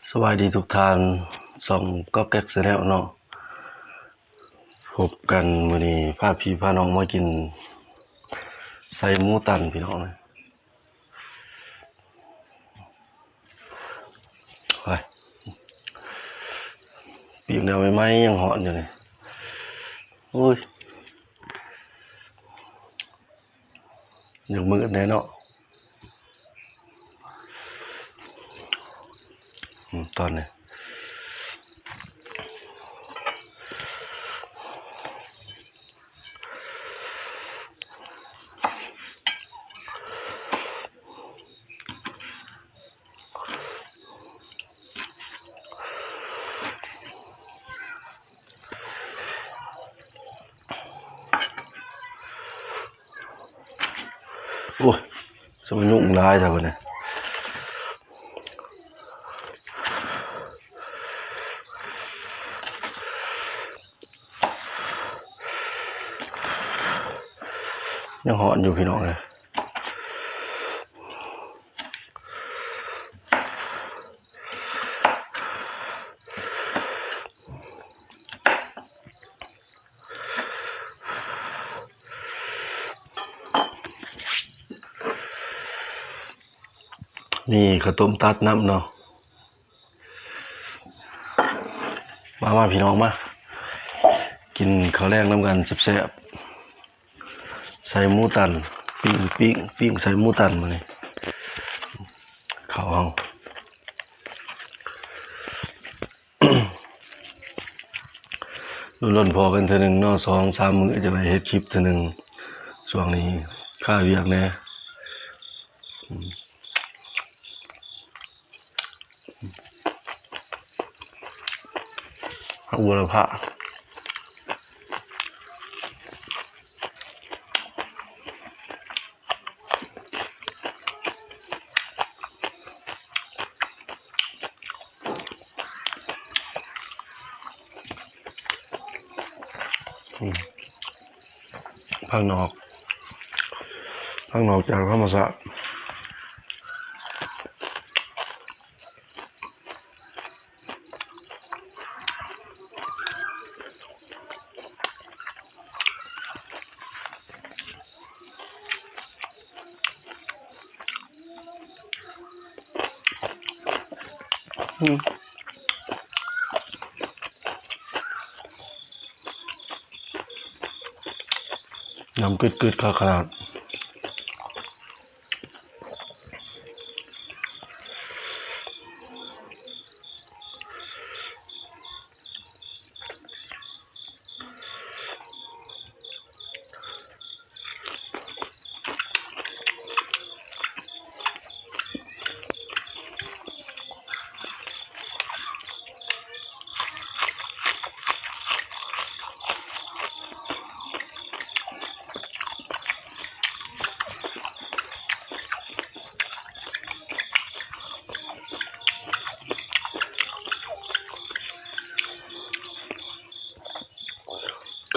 ສະບາຍດີທຸກທ່ານ ຊ່ອງກອກແກັກແຊນແນວເນາະ ພົບກັນມື້ນີ້ ພາພີ່ພານ້ອງມາກິນໄສ້ໝູຕັນພີ່ນ້ອງເອີຍ. ໄປ ປີ້ງແນວໃໝ່ໆ ຍັງຮ້ອນຢູ່ນີ້ ໂອ້ຍ. ຍັງມືດແດ່ເນາະ ອືມ ຕອນນີ້ ໂອ້ຍ ສະມາຍຸງຫຼາຍແທ້ບັດນີ້ ຍັງຮ້ອນຢູ່ພີ່ນ້ອງເອີຍ. ມີເຂົ້າຕົ້ມຕັດນຳເນາະ ມາ ມາພີ່ນ້ອງມາ ກິນເຂົ້າແລງນຳກັນແຊບໆ. ໃສ່ໝູຕັນ ປີ້ງ ປີ້ງ ປີ້ງໃສ່ໝູຕັນມື້ນີ້ ເຂົ້າເຮົາ ດົນໆພໍ້ກັນເທື່ອໜຶ່ງເນາະ ສອງສາມມື້ຈັ່ງໄດ້ເຮັດຄລິບເທື່ອໜຶ່ງ ຊ່ວງນີ້ຄາວຽກແດ່. ຜັກບົວລະພາ ອືມ ຜັກໜອກ ຜັກໜອກຈາກທຳມະຊາດ. ອືມ ນ້ຳກຶດໆ ຄັກຂະໜາດ.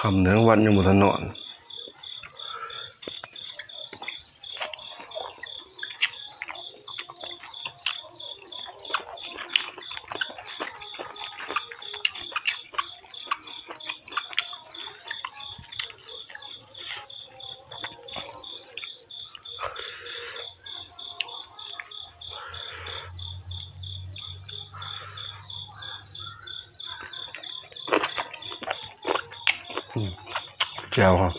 ຄ່ຳແລ້ວ ວັນຍັງບໍ່ທັນນອນ. ອືມ ແຈ່ວເຮົາ. ອ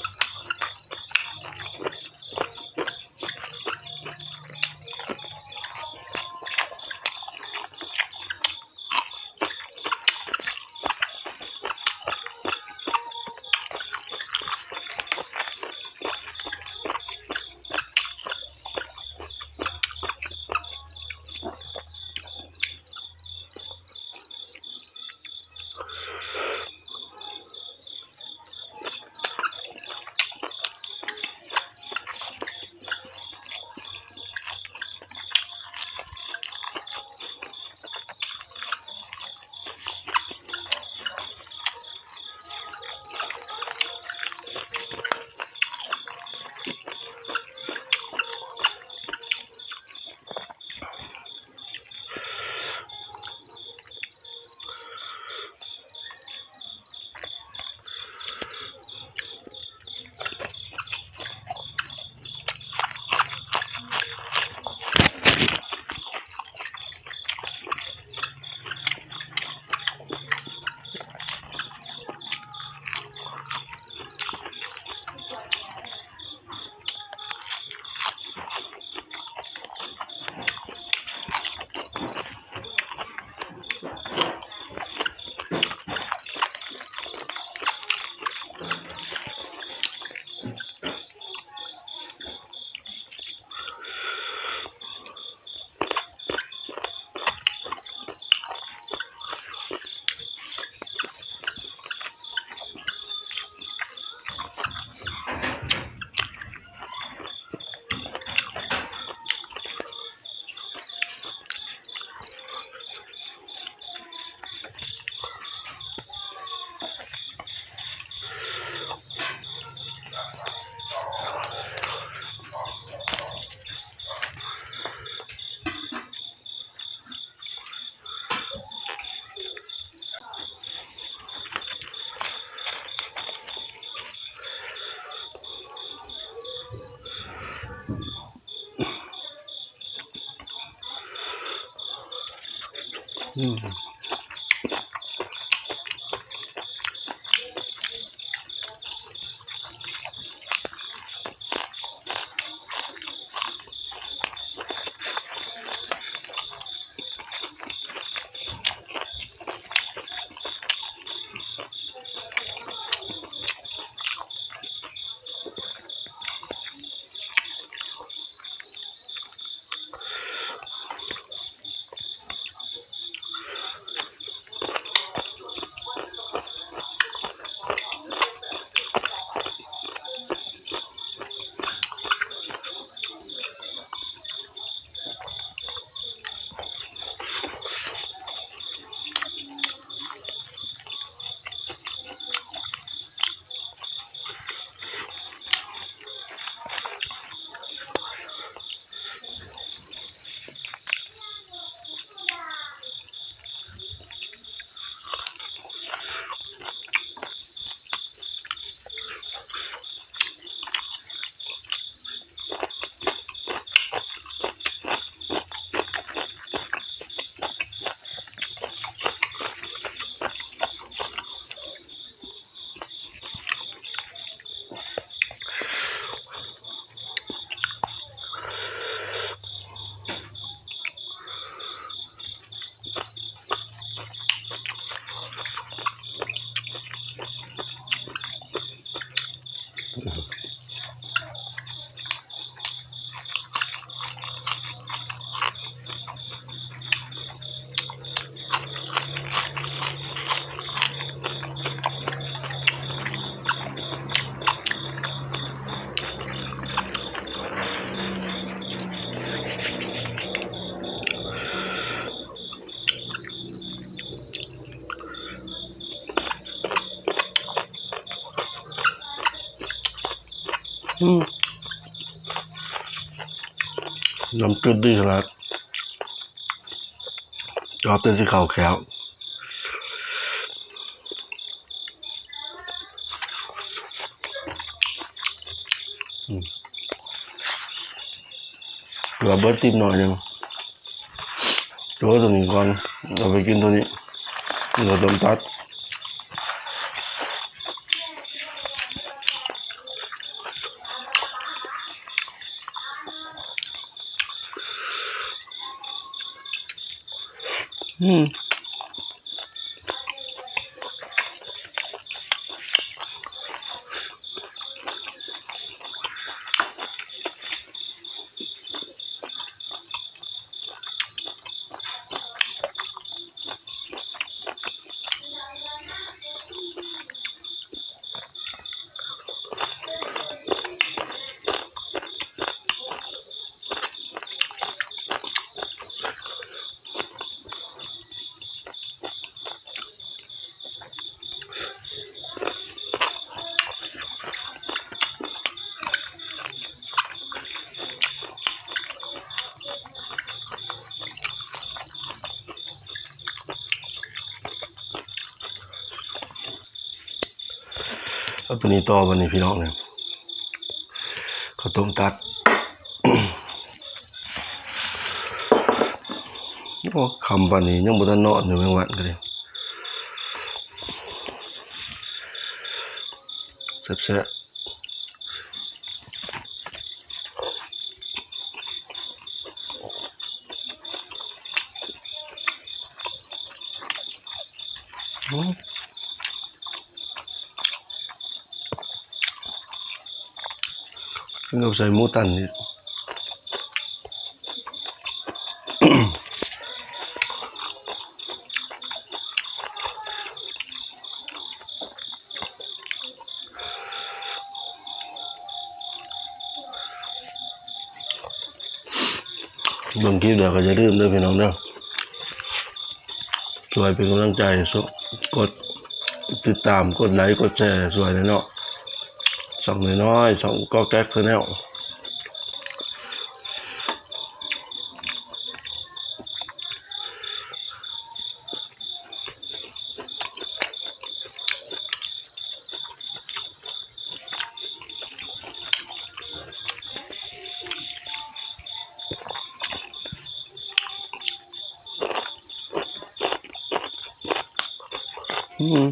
ອືມ. ອືມ ນ້ຳຈືດດີຂະໜາດ ຈອບຈົນຊິເຂົ້າແຂ້ວ. ອືມ ເກືອບເບິດຕິບໜ້ອຍໜຶ່ງ. ໂອ້ ໂຕນີ້ກ່ອນ ເອົາໄປກິນໂຕນີ້ ເຂົ້າຕົ້ມຕັດ. ອືມ. ເອົາໂຕນີ້ຕໍ່ບັດນີ້ພີ່ນ້ອງເອີຍ ເຂົ້າຕົ້ມຕັດ. ໂອ້ ຄ່ຳປານນີ້ຍັງບໍ່ທັນນອນຢູ່ ແມງວັນກໍດີ ແຊບໆ. ໂອ້ ກິນກັບໃສ່ໝູຕັນນີ້ ເບິ່ງຄລິບແລ້ວກໍຢ່າລືມເດີພີ່ນ້ອງເດີ ຊ່ວຍເປັນກຳລັງໃຈ ກົດຕິດຕາມ ກົດໄລ ກົດແຊ ຊ່ວຍແດ່ເນາະ ຊ່ອງນ້ອຍໆ ຊ່ອງກອກແກກແຊນແນວ. ອື ອືມ.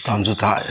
ຕອນສຸດທ້າຍ.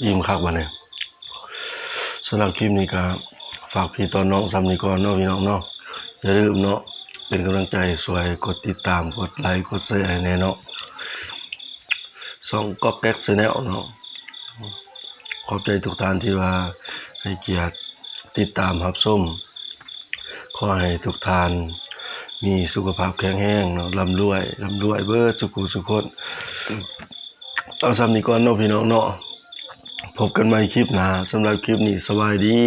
ອີ່ມຄັກບາດນີ້. ສຳລັບຄລິບນີ້ກໍຝາກພີ່ຕໍ່ນ້ອງສ່ຳນີ້ກ່ອນເນາະ ພີ່ນ້ອງເນາະ. ຢ່າລືມເນາະ ເປັນກຳລັງໃຈ ຊ່ວຍກົດຕິດຕາມ ກົດໄລ ກົດແຊໃຫ້ແດ່ເນາະ ຊ່ອງກອກແກກ Channel ເນາະ. ຂອບໃຈທຸກທ່ານທີ່ວ່າໃຫ້ກຽດຕິດຕາມຮັບຊົມ. ຂໍໃຫ້ທຸກທ່ານມີສຸຂະພາບແຂງແຮງເນາະ, ລ່ຳລວຍ, ລ່ຳລວຍເບິດສຸຜູ້ສຸຄົນ. ເອົາສ່ຳນີ້ກ່ອນເນາະ ພີ່ນ້ອງເນາະ. ພົບກັນໃໝ່ຄລິບໜ້າ. ສຳລັບຄລິບນີ້ ສະບາຍດີ.